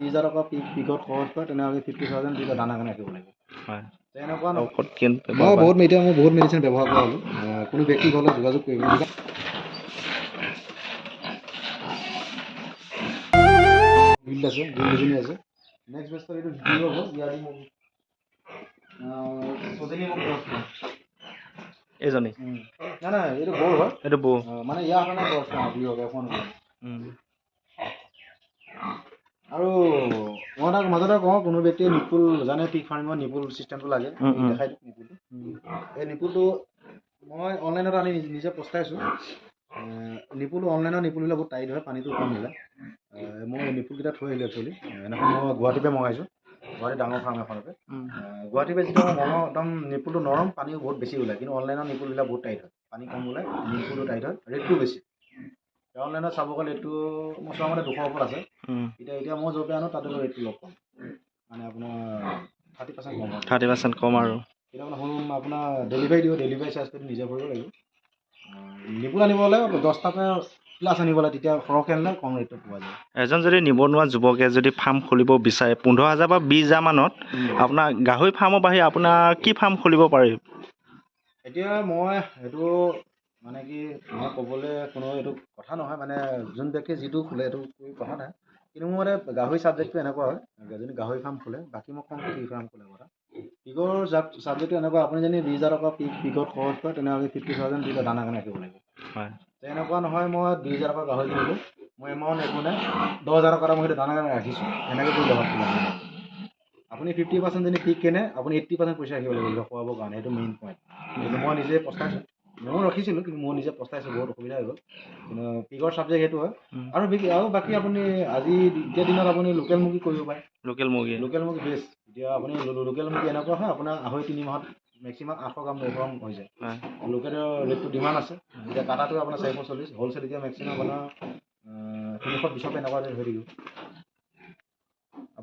20,000 টকা পিকত খৰচ কৰে, তেনেহ'লে 50,000 দি দানা কাৰণে ৰাখিব লাগিব। তেনেকুৱা মই বহুত, এতিয়া মই বহুত মেডিচিন ব্যৱহাৰ কৰা হ'লোঁ। কোনো ব্যক্তি হ'লে যোগাযোগ কৰিব। গিল্ড আছে, গিল্ড দুজনী আছে। নেক্সট বেষ্টত এইটো দিব হ'ব, ইয়াৰ দি মোক ছজনী মোক এইজনী নাই নাই, এইটো বৌ হয়, এইটো বৌ মানে ইয়াৰ কাৰণে খৰচ দুই এখন। আৰু মই তাক মাজতে কওঁ, কোনো ব্যক্তিয়ে নিপুল জানে, পিক ফাৰ্মিঙৰ নিপুল চিষ্টেমটো লাগে, দেখাই দিওঁ নিপুলটো। এই নিপুলটো মই অনলাইনত আনি নিজে পস্তাইছোঁ। নিপুল অনলাইনৰ নিপুলবিলাক বহুত টাইট হয়, পানীটো কম ওলায়। মই নিপুলকেইটা থৈ আহিলোঁ একচুৱেলি। এনেকৈ মই গুৱাহাটীৰ পৰা মঙাইছোঁ, গুৱাহাটী ডাঙৰ ফাৰ্ম এখনতে। গুৱাহাটীৰ পৰা যেতিয়া মই মঙাওঁ, একদম নিপুলটো নৰম, পানীও বহুত বেছি ওলায়। কিন্তু অনলাইনৰ নিপুলবিলাক বহুত টাইট হয়, পানী কম ওলায়, নিপুলটো টাইট হয়, ৰেটটো বেছি। অনলাইনত চাব গ'লে এইটো মই চোৱা মতে 200 ওপৰত আছে। এতিয়া এতিয়া মই য'ৰ পৰা আনো তাতে ৰেটটো অলপ কম, মানে আপোনাৰ 30% কম। 30% কম। আৰু এতিয়া মানে হোম আপোনাৰ ডেলিভাৰী দিব, ডেলিভাৰী চাৰ্জটো নিজে ভৰিব লাগিব। নিপুল আনিব হ'লে 10টাকৈ প্লাছ আনিব লাগে, তেতিয়া সৰহকৈ আনিলে কম ৰেটত পোৱা যায়। এজন যদি নিবনুৱা যুৱকে যদি ফাৰ্ম খুলিব বিচাৰে 15,000 বা 20,000 মানত, আপোনাৰ গাহৰি ফাৰ্মৰ বাহিৰে আপোনাৰ কি ফাৰ্ম খুলিব পাৰি? এতিয়া মই সেইটো মানে কি, মই ক'বলৈ কোনো এইটো কথা নহয়, মানে যোন ব্যক্তিয়ে যিটো খোলে এইটো কথা নাই। কিন্তু মোৰ মতে গাহৰি ছাবজেক্টটো এনেকুৱা হয়, যদি গাহৰি ফাৰ্ম খোলে, বাকী মই কম পিগ ফাৰ্ম খোলে কথা। পিগৰ ছাবজেক্টটো এনেকুৱা, আপুনি যদি 20,000 টকা পিগত খৰচ কৰে, তেনেহ'লে 50,000 দি দানা কাৰণে ৰাখিব লাগিব। তেনেকুৱা নহয়, মই 20,000 টকা গাহৰি কিনিলোঁ, মই এমাউণ্ট একো নাই, 10,000 টকা মই সেইটো দানা কাৰণে ৰাখিছোঁ, এনেকৈ কৰি লাভ। আপুনি 50% যদি পিগ কিনে, আপুনি 80% পইচা ৰাখিব লাগিব খুৱাবৰ কাৰণে। সেইটো মেইন পইণ্ট। কিন্তু মই নিজে পস্তাইছোঁ, ময়ো ৰাখিছিলোঁ, কিন্তু মই নিজে পস্তাইছোঁ, বহুত অসুবিধা হৈ গ'ল। কিন্তু পিগৰ ছাবজেক্ট সেইটো হয়। আৰু আৰু বাকী আপুনি আজি এতিয়া দিনত আপুনি লোকেল মুৰ্গী কৰিব পাৰে। লোকেল মুৰ্গী, লোকেল মুৰ্গী বেষ্ট। এতিয়া আপুনি লোকেল মুৰ্গী এনেকুৱা হয়, আপোনাৰ 2.5-3 মাহত মেক্সিমাম 800 গ্ৰাম 900 গ্ৰাম হৈ যায়। লোকেলৰ ৰেটটো ডিমাণ্ড আছে। এতিয়া কাটাটো আপোনাৰ 440, হ'লচেল এতিয়া মেক্সিমাম আপোনাৰ 320 পৰা এনেকুৱা ৰেট হৈ থাকিব।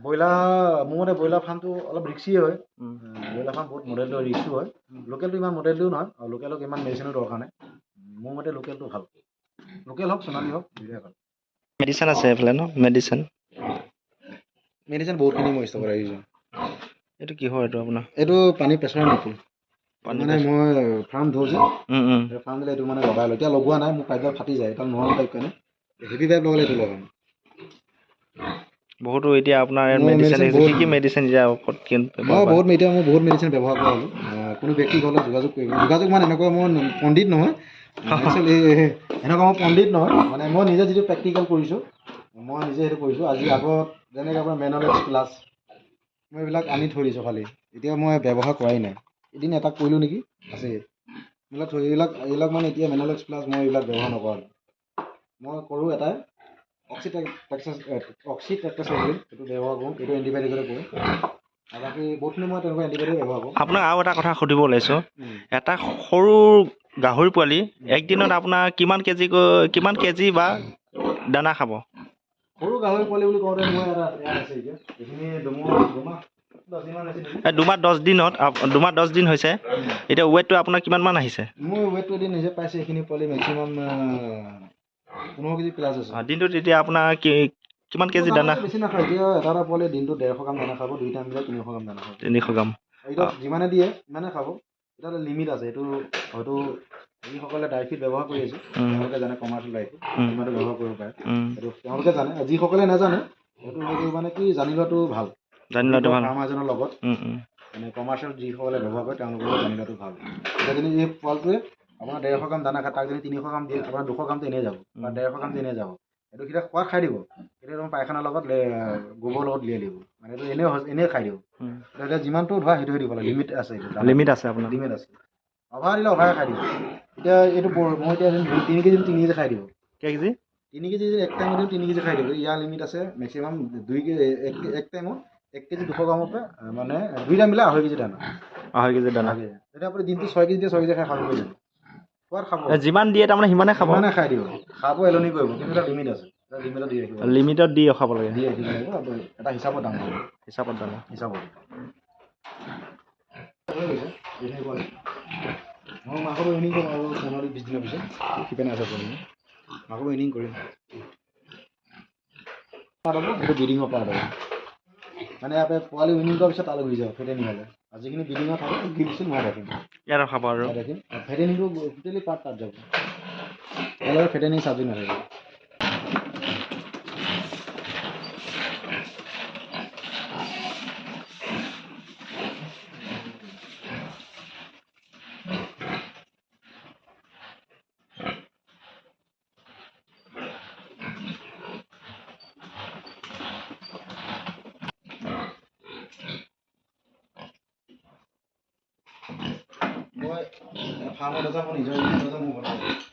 ব্ৰইলাৰ মোৰ মতে ব্ৰইলাৰ ফাৰ্মটো অলপ ৰিক্সিয়ে হয়। ব্ৰইলাৰ ফাৰ্ম বহুত মডেলটো ৰিক্সো হয়, লোকেলটো ইমান মডেলটোও নহয়, আৰু লোকেলক ইমান মেডিচিনো দৰকাৰ নাই। মোৰ মতে লোকেলটো ভাল, লোকেল হওক সোণালী হওক দুয়োটাই ভাল। মেডিচিন আছে এইফালে ন? মেডিচিন মেডিচিন বহুতখিনি মই ষ্টকত ৰাখিছোঁ। এইটো কিহৰ এইটো আপোনাৰ? এইটো পানী প্ৰেছাৰ নিপুল, মানে মই ফাৰ্ম ধৰোঁ যে, ফাৰ্ম দিলে এইটো মানে লগাই লওঁ। এতিয়া লগোৱা নাই, মোৰ পাইপডাল ফাটি যায়, এইডাল নৰম পাইপ কাৰণে হেভি পাইপ লগালে এইটো লগাম। বহুতো এতিয়া আপোনাৰ মেডিচিন, কি কি মেডিচিন এতিয়া? মই বহুত, এতিয়া মই বহুত মেডিচিন ব্যৱহাৰ কৰা হ'লোঁ। কোনো ব্যক্তি হ'লে যোগাযোগ কৰিব। যোগাযোগ মানে এনেকুৱা মই পণ্ডিত নহয়, একচুৱেলি এনেকুৱা মই পণ্ডিত নহয়, মানে মই নিজে যিটো প্ৰেক্টিকেল কৰিছোঁ, মই নিজে সেইটো কৰিছোঁ। আজি আগত যেনেকৈ আপোনাৰ মেনলেক্স প্লাছ, মই এইবিলাক আনি থৈ দিছোঁ, খালি এতিয়া মই ব্যৱহাৰ কৰাই নাই। এদিন এটা কৰিলোঁ নেকি, আছে এইবিলাক থৈ, এইবিলাক এইবিলাক মানে এতিয়া মেনলেক্স প্লাছ মই এইবিলাক ব্যৱহাৰ নকৰোঁ। মই কৰোঁ এটাই অক্সিটেট্ৰাচাইক্লিন, সেইটো ব্যৱহাৰ কৰোঁ, এইটো এণ্টিবায়'টিকতে কৰোঁ। আৰু বাকী বহুতখিনি মই তেনেকুৱা এণ্টিবায়'টিক ব্যৱহাৰ কৰোঁ। আপোনাক আৰু এটা কথা সুধিব ওলাইছোঁ, এটা সৰু গাহৰি পোৱালি একদিনত আপোনাৰ কিমান কেজি, কিমান কেজি বা দানা খাব? সৰু গাহৰি পোৱালি বুলি কওঁতে মই এটা ইয়াত আছে এতিয়া, এইখিনি দুমাহ 2 মাহ 10 দিনত, 2 মাহ 10 দিন হৈছে। এতিয়া ৱেটটো আপোনাৰ কিমানমান আহিছে? মোৰ ৱেটটো এদিন নিজে পাইছে, এইখিনি পোৱালি মেক্সিমাম 15 কেজি প্লাছ আছে। দিনটোত এতিয়া আপোনাৰ কিমান কেজি দানা? বেছি নাখায়। এতিয়া এটা এটা পোৱালি দিনটোত 150 গ্ৰাম দানা খাব, দুই টাইম মিলাই 300 গ্ৰাম দানা খাব। 300 গ্ৰাম। এতিয়া যিমানে দিয়ে সিমানে খাব, এটা লিমিট আছে। এইটো হয়তো যিসকলে ড্ৰাই ফিড ব্যৱহাৰ কৰি আছে তেওঁলোকে জানে, কমাৰ্চিয়েল ড্ৰাই ফিড যিমানটো ব্যৱহাৰ কৰিব পাৰে সেইটো তেওঁলোকে জানে। যিসকলে নাজানে সেইটো হয়তো মানে কি, জানি লোৱাটো ভাল। জানি লোৱাটো ভাল। ফাৰ্মাৰ এজনৰ লগত মানে কমাৰ্চিয়েল যিসকলে ব্যৱহাৰ কৰে তেওঁলোকৰ জানি লোৱাটো ভাল। এতিয়া যদি এই পোৱালিটোৱে আপোনাৰ 150 গ্ৰাম দানা খায়, তাক যদি 300 গ্ৰাম দিয়ে, আপোনাৰ 200 গ্ৰামটো এনেই যাব বা 150 গ্ৰামটো এনেই যাব। এইটো কেতিয়া খোৱা খাই দিব, এতিয়া তোমাৰ পায়খানাৰ লগত গোবৰৰ লগত উলিয়াই দিব, মানে এইটো এনেই এনেই খাই দিব। এতিয়া যিমানটো ধৰা সেইটোহে দিব লাগে, লিমিট আছে। এইটো লিমিট আছে, আপোনাৰ লিমিট আছে। অভাৰ দিলে অভাৰে খাই দিব। এতিয়া এইটো মই এতিয়া 3 কেজি 3 কেজি খাই দিব। কেজি? 3 কেজি এক টাইমত দিওঁ, 3 কেজি খাই দিব। ইয়াৰ লিমিট আছে মেক্সিমাম 2 কেজি, এক টাইমত 1 কেজি 200 গ্ৰামৰ পৰা, মানে দুই টাইম মিলাই 2.5 কেজি দানা। 2.5 কেজি দানা। তেতিয়া আপুনি দিনটো 6 কেজি দিয়ে, 6 কেজি খাই খাব কৰি যাব। খোৱাত খাব, যিমান দিয়ে তাৰমানে সিমানে খাব, সিমানে খাই দিব, খাব এলনি কৰিব, কিন্তু এটা লিমিট আছে, এটা লিমিটত দি ৰাখিব। লিমিটত দি খাব লাগে, দি ৰাখিব লাগিব এটা হিচাপত দাম দিব। হিচাপত দানা, হিচাপত হৈ গৈছে এইখিনি পোৱালি। মই মাঘৰ ইনিং কৰিম আৰু 15 20 দিনৰ পিছত, সিপিনে আছে পোৱালি, মাঘৰ ইনিং কৰিম। পাৰ্ট হ'ব, সেইটো ব্ৰিডিঙৰ পাৰ্ট হ'ব। মানে ইয়াতে পোৱালি উইনিং কৰাৰ পিছত তালৈ গুচি যাব ফেটেনিং হ'লে। আৰু যিখিনি ব্ৰিডিঙত থাকে গিল চিল মই ৰাখিম, ইয়াত ৰখাব আৰু ইয়াত ৰাখিম। আৰু ফেটেনিংটো টোটেলি পাৰ্ট তাত যাব, ইয়াৰ লগত ফেটেনিং চাবজেক্ট নাথাকে। মই ফাৰ্মত দৰ্জা, মই নিজৰ দৰ্জা মই বনাওঁ।